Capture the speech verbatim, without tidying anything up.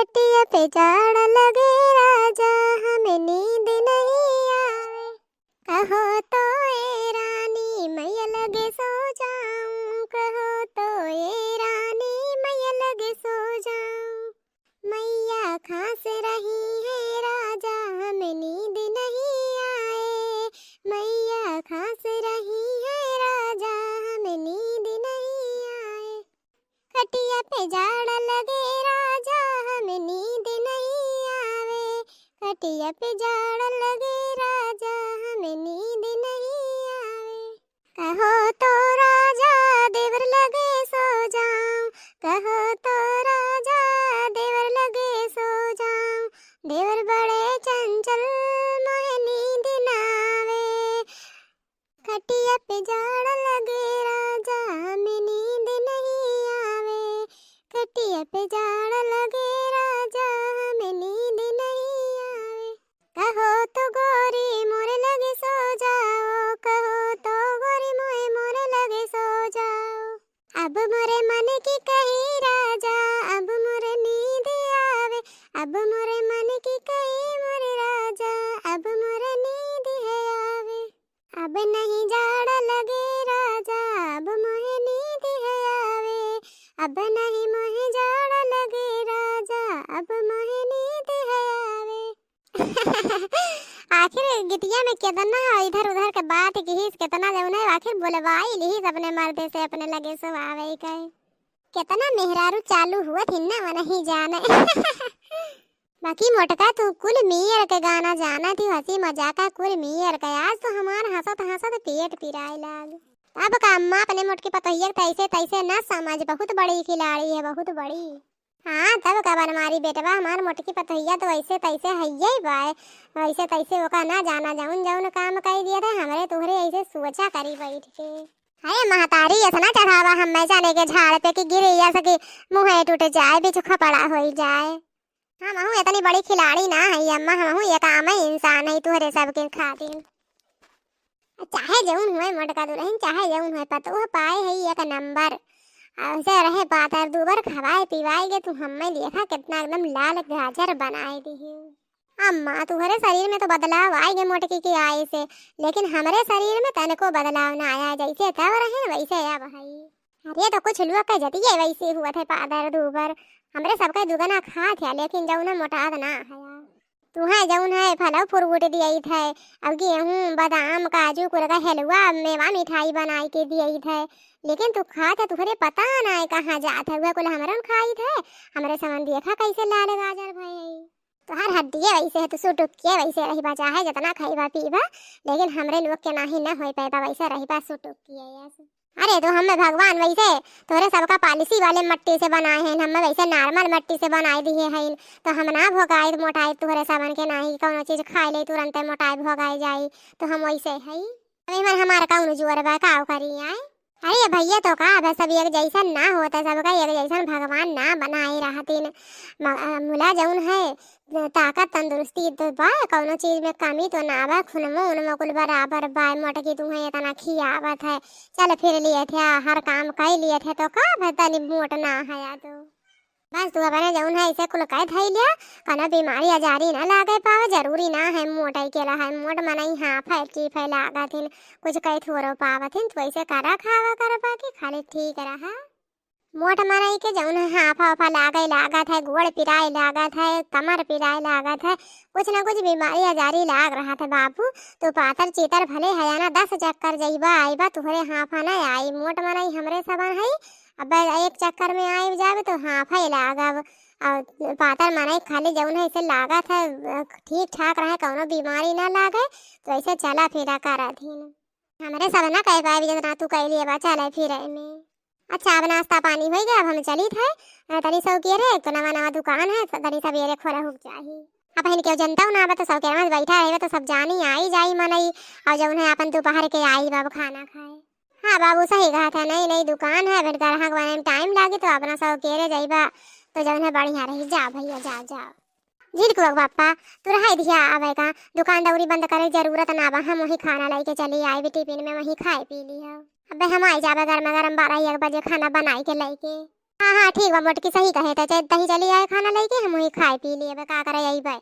खटिया पे जाड़ लगे राजा, हमें नींद नहीं आवे। कहो तो ए रानी, मैया लगे सो जाऊं, कहो तो ए रानी, मैया लगे सो जाऊं। मैया खांस रही है राजा, हमें नींद नहीं आए। मैया खांस रही है राजा, हमें नींद नहीं आए। खटिया पे जाड़ लगे राजा, हमें नींद नहीं आवे। खटिया पे जाड़ लगे राजा, हमें नींद नहीं आवे। कहो तो राजा देवर लगे सो जाऊं, कहो तो राजा देवर लगे सो जाऊं। देवर बड़े चंचल, मोहे नींद ना आवे। खटिया पे जाड़ लगे राजा, हमें नींद नहीं आवे। खटिया पे जाड़ लगे राजा, हमें नींद नहीं आवे। कहो तो गोरी मोरे लगे सो जाओ, कहो तो गोरी मोए मोरे लगे सो जाओ। अब मोरे मन की कही राजा, अब मोरे नींद आवे। अब मोरे मन की कही मोरे राजा, अब मोरे नींद है आवे। अब नहीं जाड़ लगे राजा, अब मोहे नींद है आवे। अब नहीं मोहे जाड़ लगे राजा, अब मोहे नींद है आवे। आखिर गितिया में केतना इधर उधर के बात किहिस, केतना जौन है, आखिर बोलवाई लिहिस अपने मर्दे से, अपने लगे सो आवे के। केतना मेहरारू चालू हुआ थी ना, वो नहीं जाने। बाकी मोटका तू कुल मियर के गाना जाना थी, हंसी मजाका कुल मियर के। आज तो हमार हंसत हंसत पेट पिराए लाग। अब का अम्मा अपने मोटकी पतोहिया के तैसे तैसे ना समझ, बहुत बड़ी खिलाड़ी है, बहुत बड़ी। हाँ, तब का बनमारी बेटवा, हमार मोटकी पतोहिया तो ऐसे तैसे हइये बाय, ऐसे तैसे ओका ना जाना, जौन जौन काम कई दिया था, हमरे तोहरे ऐसे सोचा करी बैठ के। अरे महतारी, ऐसा ना चढ़ावा हम मैं जाने के झाड़ पे कि गिरे या सके मुँहे टूट जाए, बिच खपड़ा होई जाए। हमहू इतनी बड़ी खिलाड़ी ना है अम्मा, हमहू एक आम इंसान है तोहरे सबके खातिर। चाहे जौन हुए मोटका दुल्हन, चाहे जौन हुए पतोह पाए है एक नंबर। ऐसे रहे पातर दूबर, खवाए पिवाए के तू हम्मे देखा कितना एकदम लाल गाजर बनाए दिही। अम्मा, तुहरे शरीर में तो बदलाव आए गे मोटकी के आए से, लेकिन हमरे शरीर में तनको बदलाव ना आया, जैसे तब रहे वैसे अब है। अरे तो कुछ लोग के जतिये वैसे हुआ थे पातर दूबर, हमरे सबके दुगना खात है, लेकिन जौन मोटात ना है। तुहे जौन है फलौ फ्रूट दियई थे, अब गेहूं, बादाम, काजू, कुल का हलवा, मेवा, मिठाई बनाई के दियई थे, लेकिन तू खात है, तुहरे पता ना है कहाँ जात है, वह कुल हमरन खाई थे, हमरे समन देखा कैसे लाल गाजर भय। तोहार हड्डिये वैसे है, तू सुटुकिये वैसे रहिबा, चाहे जितना खइबा पीबा, लेकिन हमरे लोग के नाही न होई पैबा, वैसे रहिबा सुटुकिये ऐसे। अरे तो हमें भगवान वैसे तोहरे सबका पॉलिसी वाले मट्टी से बनाए हैं, हमें वैसे नॉर्मल मट्टी से बनाए दिए हैं, तो हम ना भोगाई मोटाई तोहरे सबन के, नाही कौनो चीज खाए ले तुरंते मोटाई भोगाई जाई, तो हम वैसे है। अबे मन हमार कौन जोर बा, का करी आए? अरे भैया, तो का, अब सब एक जैसन ना होता, सबका एक जैसन भगवान ना बनाए रहतीन। म-, अ, मुला जौन है, ताकत तंदुरुस्ती तो बा, कौनो चीज में कमी तो ना बा, खुनमो उनमो कुल बराबर बा। मोटकी तुहे इतना खियावत है, चल फिर लिए थे, हर काम कर लिए थे, तो का भर तनी मोट ना है या तो। बस तू अपने जौन है इसे कुल कह धई लिया, कौनो बीमारी आजारी ना लागे पावे, जरूरी ना है मोटाई के ला है, मोट मनई हाँ फै चीफै लागत हिन, कुछ कह थोरो पावत हिन, तू ऐसे करा खावा करबा कि खाली ठीक रहा। मोट मनई के जौन है हाफा उफा लागे लागत है, गोड़ पिराए लागत है, कमर पिराए लागत है, कुछ ना कुछ बीमारी आजारी लाग रहत है बाबू। तू पातर चीतर भले है ना, दस चक्कर जइबा आइबा, तुहरे हाफा ना आई। मोट मनई हमरे सबन है, अब एक चक्कर में आइब जाबे तो हाफे लागब। और पातर मनई खाली जौन है इसे लागत है, ठीक ठाक रहे, कौनो बीमारी ना लागे, तो ऐसे चला फिरा करत हिन। हमरे सब ना कह पाए जितना तू कह लिए बा चले फिरे में। अच्छा, अब नाश्ता पानी होई गया, अब हम चलित है। अ, तनी सौकियरे, एक तो नवा नवा दुकान है, स-, तनी सवेरे खोला हुक जाही। अब हिन केहू जनता ना बा, तो सौकियरे में बैठा रहे तो सब जानी आई जाई मनई, और जौन है अपन दोपहर के आई बाबू खाना खाए। हाँ बाबू, सही कहा था, नई नई दुकान है, फिर ग्राहक बने में टाइम लागी, तो अपना सौकियरे जाइबा, तो जौन है बढ़िया रही। जा भैया, जा, जा। झिनकुआ के बापा, तू रहाई दिया आवे का, दुकान दौरी बंद करे जरूरत ना बा, हम वही खाना लेके चली आए भी टिफिन में, वही खाए पी ली हो। अबे हम आई जाबे गर्मा गर्म बारह एक बजे खाना बनाई के लेके। हाँ हाँ ठीक बा मोटकी, सही कहे त चे-, तहीं चली आए खाना लइके, हम वही खाए पी लिए, अब का करे अइबे।